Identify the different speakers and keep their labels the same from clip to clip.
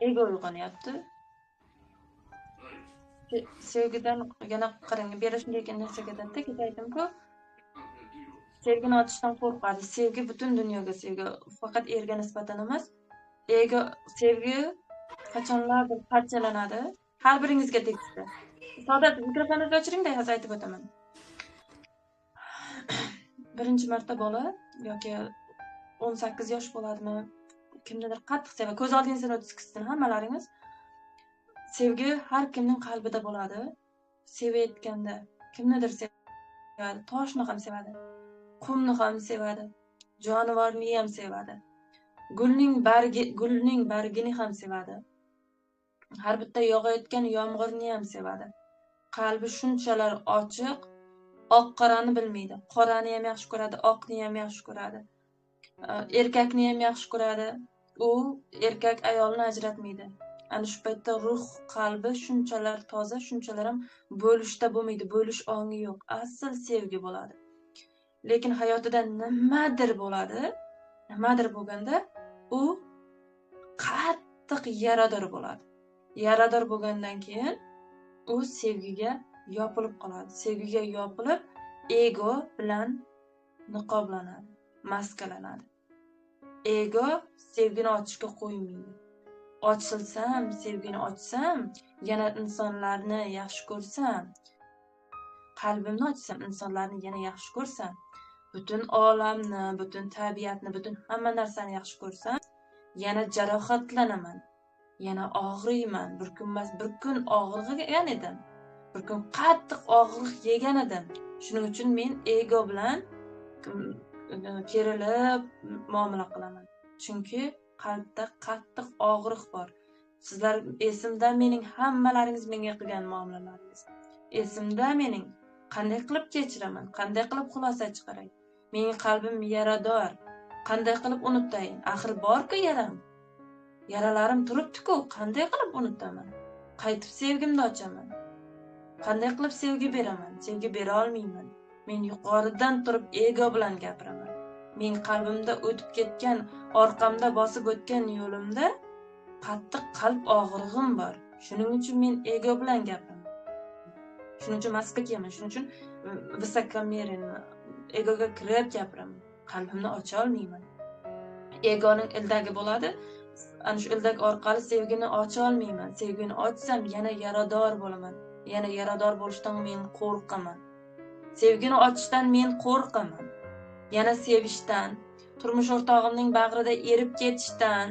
Speaker 1: Ego uyg'onyapti. Sevgidan yana qarang, bera shunday narsa ketadida, kecha aytdimku, sevgini ochishdan qo'rqadi. Sevgi butun dunyoga sevgi, faqat erga nisbatan emas. Ego sevgi qachonlardir parchalanadi. Har biringizga tegishli. Saodat, mikrofoningizni o'chiring-da, hozir aytib o'taman. Birinchi marta bola yoki 18 yosh bo'ladimi, kimnidir qattiq sevadi. Ko'z oldingizdan o'tkazsin hammalaringiz. Sevgi har kimning qalbida bo'ladi. Sevayotganda kimnidir sevadi, toshni ham sevadi, qumni ham sevadi, jonivorni ham sevadi, gulning bargini ham sevadi. Har bitta yog'ayotgan yomg'irni ham sevadi. Qalbi shunchalar ochiq, oq qorani bilmaydi. Qorani ham yaxshi ko'radi, oqni ham yaxshi ko'radi. Erkakni ham yaxshi ko'radi. U erkak ayolni ajratmaydi. Ana shu paytda ruh, qalbi shunchalar toza, shunchalar ham bo'lishda bo'lmaydi, bo'lish ongi yo'q. Asl sevgi bo'ladi. Lekin hayotida nimadir bo'ladi, nimadir bo'lganda u qattiq yarador bo'ladi. Yarador bo'lgandan keyin u sevgiga yopilib qoladi. Sevgiga yopilib, ego bilan niqoblanadi, maskalanadi. Ego sevgini ochishga qo'ymaydi. Ochilsam, sevgini ochsam, yana insonlarni yaxshi ko'rsam, qalbimni ochsam, insonlarni yana yaxshi ko'rsam, butun olamni, butun tabiatni, butun hamma narsani yaxshi ko'rsam, yana jarohatlanaman, yana og'riyman. Bir kun emas, bir kun og'rigan edim. Bir kun qattiq og'riq yegan edim. Shuning uchun men ego bilan kerilib muomala qilaman. Chunki qalbda qattiq og'riq bor. Sizlar esimda mening hammalaringiz menga qilgan muomalalaringiz. Esimda mening qanday qilib kechiraman, qanday qilib xulosa chiqaray? Mening qalbim yarador. Qanday qilib unutayin? Axir bor-ku yaram. Yaralarim turibdi-ku, qanday qilib unutaman? Qaytib sevgimni ochaman. Qanday qilib sevgi beraman? Sevgi bera olmayman. Men yuqoridan turib ego bilan gapiraman. Men qalbimda o'tib ketgan, orqamda bosib o'tgan yo'limda qattiq qalb og'rig'im bor. Shuning uchun men ego bilan gapiraman. Shuning uchun maska kiyaman, shuning uchun высокомерие egoga kirib gapiraman. Qalbimni ocha olmayman. Egoning ildagi bo'ladi. Ana shu ildak orqali sevgini ocha olmayman. Sevgini ochsam yana yarador bo'laman. Yana yarador bo'lishdan men qo'rqaman. Sevgini ochishdan men qo'rqaman. Yana sevishdan, turmush o'rtog'imning bag'rida erib ketishdan,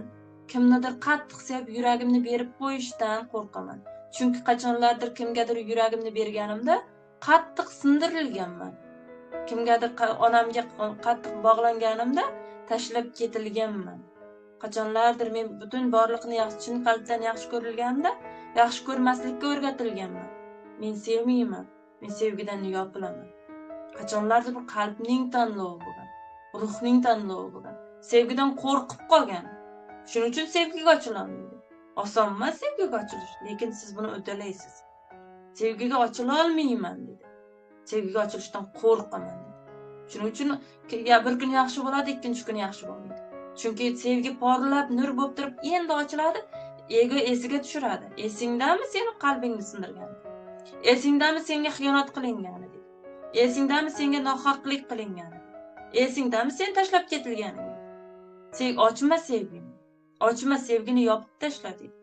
Speaker 1: kimnidir qattiq sevib yuragimni berib qo'yishdan qo'rqaman. Chunki qachonlardir kimgadir yuragimni berganimda qattiq sindirilganman. Kimgadir onamga qattiq bog'langanimda tashlab ketilganman. Qachonlardir men butun borliqni yaxshi, chin qalbdan yaxshi ko'rilganimda yaxshi ko'rmaslikka o'rgatilganman. Men sevmayman, men sevgidan yopilaman. Qachonlardir bir qalbning tanlovi bo'lgan, ruhning tanlovi bo'lgan. Sevgidan qo'rqib qolgan. Shuning uchun sevgiga ochilolmaydi. Oson emas sevgiga ochilish, lekin siz buni uddalaysiz. Sevgiga ochila olmayman dedi. Sevgiga ochilishdan qo'rqaman dedi. Shuning uchun ya bir kun yaxshi bo'ladi, ikkinchi kun yaxshi bo'lmaydi. Chunki sevgi porlab, nur bo'lib turib endi ochiladi, ego esiga tushiradi. Esingdami seni qalbingni sindirgani? Esingdami senga xiyonat qilingani dedi. Esingdami senga nohaqlik qilingani? Esingdami sen tashlab ketilganing? Sen ochma sevgini. Ochma sevgini yopib tashla dedi.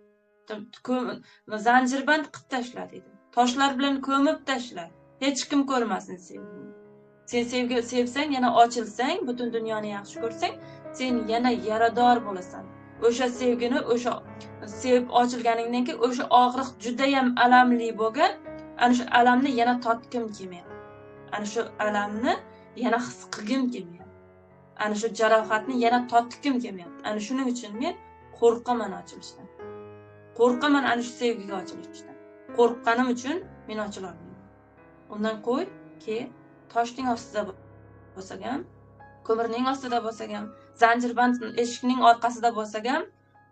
Speaker 1: Zanjirband qilib tashla dedi. Toshlar bilan ko'mib tashla. Hech kim ko'rmasin sevgini. Sen sevgi sevsang, yana ochilsang, butun dunyoni yaxshi ko'rsang, sen yana yarador bo'lasan. O'sha sevgini, o'sha sevib ochilganingdan keyin o'sha og'riq juda ham alamli bo'lgan, ana shu alamni yana totgim kelmayapti. Ana shu alamni yana his qilgim kelmayapti. Ana shu jarohatni yana totgim kelmayapti. Ana shuning uchun men qo'rqaman ochilishdan. Qo'rqaman ana shu sevgiga ochilishdan. Qo'rqqanim uchun men ochila olmayman. Undan qo'y, ke toshning ostida bo'lsak ham, ko'mirning ostida bo'lsak ham, zanjirband eshikning orqasida bo'lsak ham,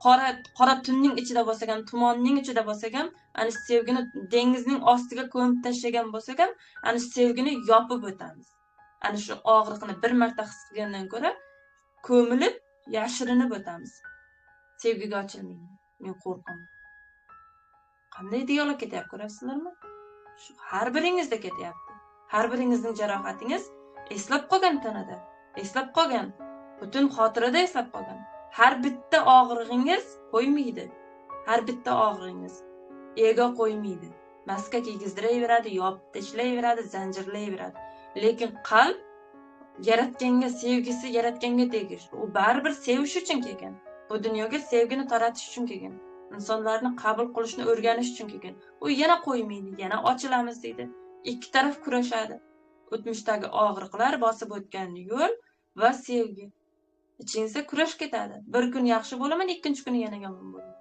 Speaker 1: qora tunning ichida bo'lsak ham, tumonning ichida bo'lsak ham, ana shu sevgini dengizning ostiga ko'mib tashlagan bo'lsak ham, ana shu sevgini yopib o'tamiz. Ana shu og'riqni bir marta his qilgandan ko'ra ko'milib, yashirinib o'tamiz. Sevgiga ochilmayman. Men qo'rqaman. Qanday dialog ketyapti, ko'rasizlarmi? Shu har biringizda ketyapti. Har biringizning jarohatingiz eslab qolgan tanada, eslab qolgan, butun xotirada eslab qolgan. Har bitta og'rig'ingiz qo'ymaydi. Har bitta og'rig'ingiz ego qo'ymaydi. Maska kiygizdiraveradi, yopib tashlayveradi, zanjirlayveradi. Lekin qalb yaratganga sevgisi, yaratganga tegishli. U baribir sevish uchun kelgan. Bu dunyoga sevgini taratish uchun kelgan. Insonlarni qabul qilishni o'rganish uchun kelgan. U yana qo'ymaydi, yana ochilamiz deydi. Ikki taraf kurashadi. O'tmishdagi og'riqlar, bosib o'tgan yo'l va sevgi. Ichingizda kurash ketadi. Bir kun yaxshi bo'laman, ikkinchi kuni yana yomon bo'laman.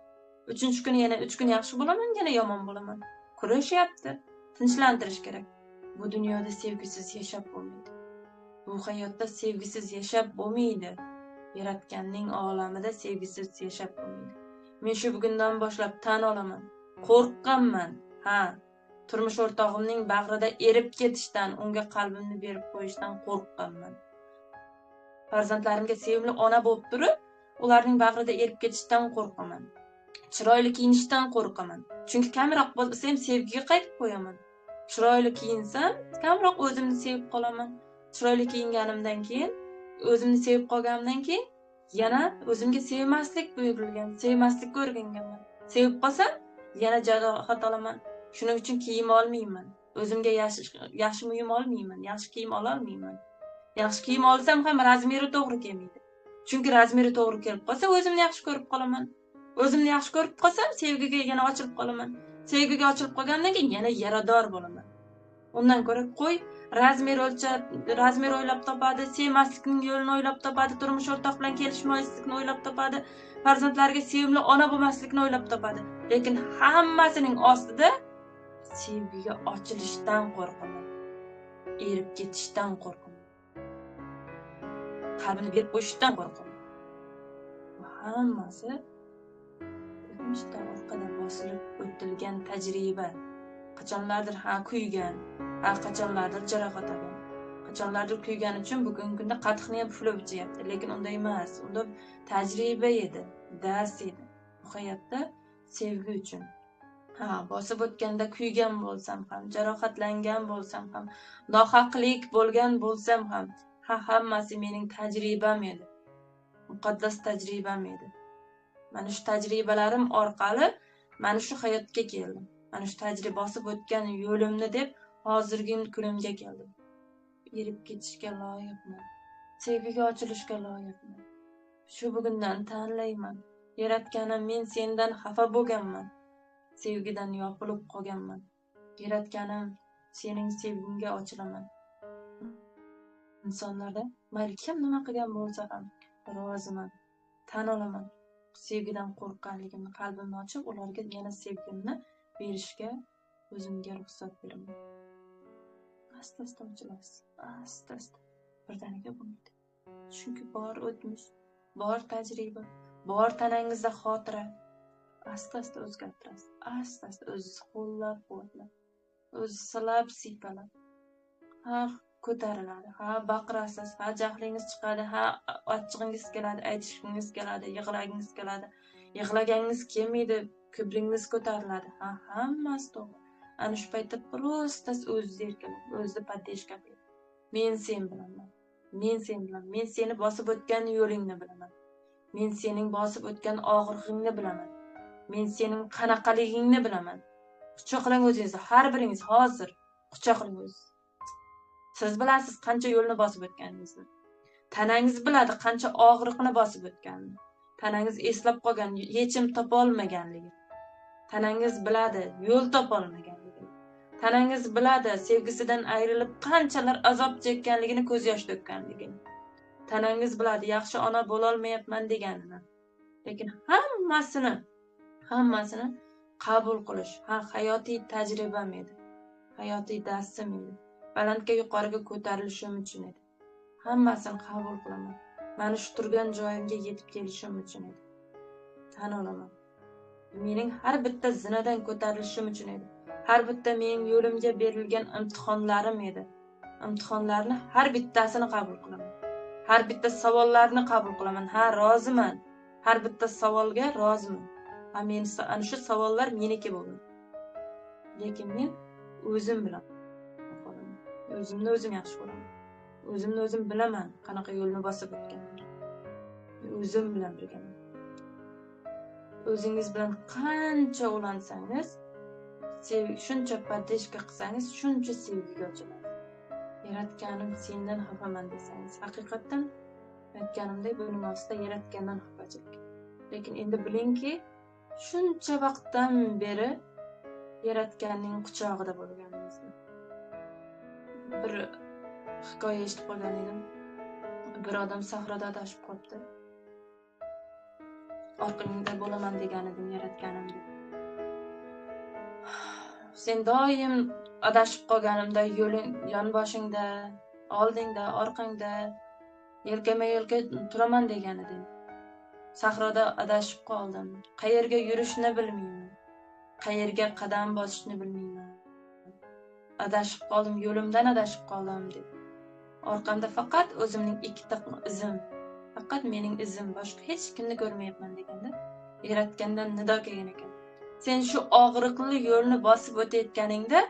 Speaker 1: Uchinchi kuni yana 3 kun yaxshi bo'laman, yana yomon bo'laman. Kurashyapti. Tinchlantirish kerak. Bu dunyoda sevgisiz yashab bo'lmaydi. Bu hayotda sevgisiz yashab bo'lmaydi. Yaratganning olamida sevgisiz yashab bo'lmaydi. Men shu bugundan boshlab tan olaman. Qo'rqqanman. Ha, turmush o'rtog'imning bag'rida erib ketishdan, unga qalbimni berib qo'yishdan qo'rqqanman. Farzandlarimga sevimli ona bo'lib turib, ularning bag'rida erib ketishdan qo'rqaman. Chiroyli kiyinishdan qo'rqaman. Chunki kamroq bo'lsa ham sevgiga qaytib qo'yaman. Chiroyli kiyinsam, kamroq o'zimni sevib qolaman. Chiroyli kiyinganimdan keyin, o'zimni sevib qolganimdan keyin yana o'zimga sevmaslik buyurilgan, sevmaslikka o'rganganman. Sevib qolsam, yana jarohat olaman. Shuning uchun kiyim olmayman. O'zimga yaxshi muyum olmayman, yaxshi kiyim ola olmayman. Yaxshi kiyim olsam ham razmeri to'g'ri kelmaydi. Chunki razmeri to'g'ri kelib qolsa, o'zimni yaxshi ko'rib qolaman. O'zimni yaxshi ko'rib qolsam, sevgiga yana ochilib qolaman. Sevgiga ochilib qolgandan keyin yana yarador bo'laman. Undan ko'ra qo'y, razmer o'lchab, razmer o'ylab topadi, sevmaslikning yo'lini o'ylab topadi, turmush o'rtoq bilan kelishmaslikni o'ylab topadi, farzandlarga sevimli ona bo'lmaslikni o'ylab topadi. Lekin hammasining ostida sevgiga ochilishdan qo'rqaman. Erib ketishdan qo'rqaman. Qalbini berib qo'yishdan qo'rqaman. Bu hammasi o'tmishda orqada bosilib o'tilgan tajriba. Qachonlardir ha kuygan, ha qachonlardir jarohat olgan. Qachonlardir kuygani uchun bugungi kunda qatiqni ham puflab ichyapti, lekin unday emas. Unda tajriba edi, dars edi. Bu hayotda sevgi uchun. Ha, bosib o'tganda kuygan bo'lsam ham, jarohatlangan bo'lsam ham, nohaqlik bo'lgan bo'lsam ham, ha hammasi mening tajribam edi. Muqaddas tajribam edi. Mana shu tajribalarim orqali mana shu hayotga keldim. Mana shu tajriba bosib o'tgan yo'limni deb hozirgi kunimga keldim. Erib ketishga loyiqman. Sevgiga ochilishga loyiqman. Shu bugundan tanlayman. Yaratganim, men sendan xafa bo'lganman. Sevgidan yopilib qolganman. Yaratganim, sening sevgingga ochilaman. Insonlarda mayli kim nima qilgan bo'lsa ham roziman, tan olaman. Sevgidan qo'rqqanligimni qalbimni ochib, ularga yana sevgimni berishga o'zimga ruxsat beraman. Asta-asta ochilasiz, asta-asta. Birdaniga bo'lmaydi. Chunki bor o'tmish, bor tajriba, bor tanangizda xotira. Asta-asta o'zgartirasiz. Asta-asta o'zingizni qo'llab-quvvatlab, o'zingizni silab, siypalab. Ha ko'tariladi, ha baqirasiz, ha jahlingiz chiqadi, ha achchig'ingiz keladi, aytishingiz keladi, yig'lagingiz keladi. Yig'laganingiz kelmaydi, kibringiz ko'tariladi. Ha, hammasi to'g'ri. Ana shu paytda просто o'zingizni erkalab, o'zingizni поддержка qilib. Men sen bilaman. Men sen bilaman. Men seni bosib o'tgan yo'lingni bilaman. Men sening bosib o'tgan og'rig'ingni bilaman. Men sening qanaqaligingni bilaman. Quchoqlang o'zingizni, har biringiz hozir quchoqlang o'zingizni. Siz bilasiz qancha yo'lni bosib o'tganingizni. Tanangiz biladi qancha og'riqni bosib o'tganini. Tanangiz eslab qolgan, yechim topa olmaganligini. Tanangiz biladi yo'l topa olmaganligini. Tanangiz biladi sevgisidan ayrilib qanchalar azob chekkanligini, ko'z yosh to'kkanligini. Tanangiz biladi yaxshi ona bo'la olmayapman deganini. Lekin hammasini qabul qilish, ha, hayotiy tajribam edi. Hayotiy darsim edi. Balandga, yuqoriga ko'tarilishim uchun edi. Hammasini qabul qilaman. Mana shu turgan joyimga yetib kelishim uchun edi. Tan olaman. Mening har bitta zinadan ko'tarilishim uchun edi. Har bitta mening yo'limga berilgan imtihonlarim edi. Imtihonlarni har bittasini qabul qilaman. Har bitta savollarni qabul qilaman. Ha, roziman. Har bitta savolga roziman. Ha, men ana shu savollar meniki bo'ldi. Lekin men o'zim bilan qolaman. O'zimni o'zim yaxshi ko'raman. O'zimni o'zim bilaman, qanaqa yo'lni bosib o'tganimni. O'zim bilan birgaman. O'zingiz bilan qancha ulansangiz, shuncha поддержка qilsangiz, shuncha sevgiga ochiladi. Yaratganim sendan xafaman desangiz, haqiqatdan aytganimdek, buning ostida yaratgandan xafachilik. Lekin endi bilingki, shuncha vaqtdan beri yaratganning quchog'ida bo'lganingizni. Bir hikoya eshitib qolgan edim. Bir odam sahroda adashib qolibdi. Orqangda bo'laman degan edim yaratganim deb. Sen doim adashib qolganimda yo'ling yonboshingda, oldingda, orqangda yelkama-yelka turaman degan edim. Sahroda adashib qoldim. Qayerga yurishni bilmayman. Qayerga qadam bosishni bilmayman. Adashib qoldim, yo'limdan adashib qoldim deb. Orqamda faqat o'zimning ikkita izim, faqat mening izim, boshqa hech kimni ko'rmayapman deganda yaratgandan nido kelgan ekan. Sen shu og'riqli yo'lni bosib o'tayotganingda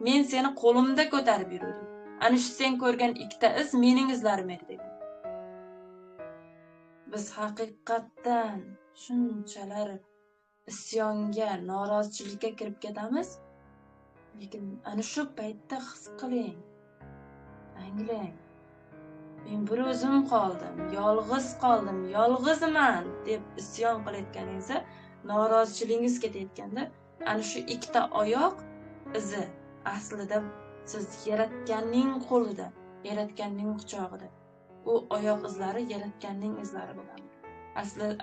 Speaker 1: men seni qo'limda ko'tarib yurdim. Ana shu sen ko'rgan ikkita iz mening izlarim edi degan. Biz haqiqatdan shunchalar isyonga, norozichilikka kirib ketamiz. Lekin ana shu paytda his qiling, anglang. Men bir o'zim qoldim, yolg'iz qoldim, yolg'izman deb isyon qilayotganingizda, norozichiligingiz ketayotganda, ana shu ikkita oyoq izi aslida siz yaratganning qo'lida, yaratganning quchog'ida. U oyoq izlari yaratganning izlari bo'ladi.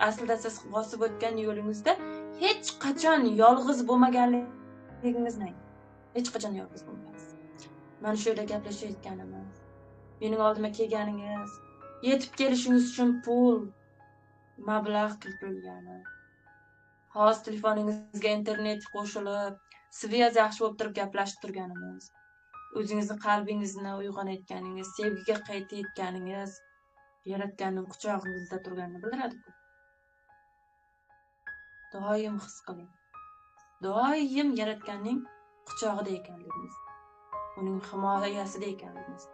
Speaker 1: Aslida siz bosib o'tgan yo'lingizda hech qachon yolg'iz bo'lmaganligingizni, hech qachon yolg'iz bo'lmagansiz. Mana shu yerda gaplashayotganimiz, mening oldimga kelganingiz, yetib kelishingiz uchun pul, mablag' kiritilgani, hozir telefoningizga internet qo'shilib, sviyaz yaxshi bo'lib turib gaplashib turganimiz, o'zingizni qalbingizni uyg'onayotganingiz, sevgiga qaytayotganingiz, yaratganning quchog'ingizda turganini bildiradi-ku. Doim his qiling. Doim yaratganning quchog'ida ekanligingiz, uning himoyasida ekanligingiz.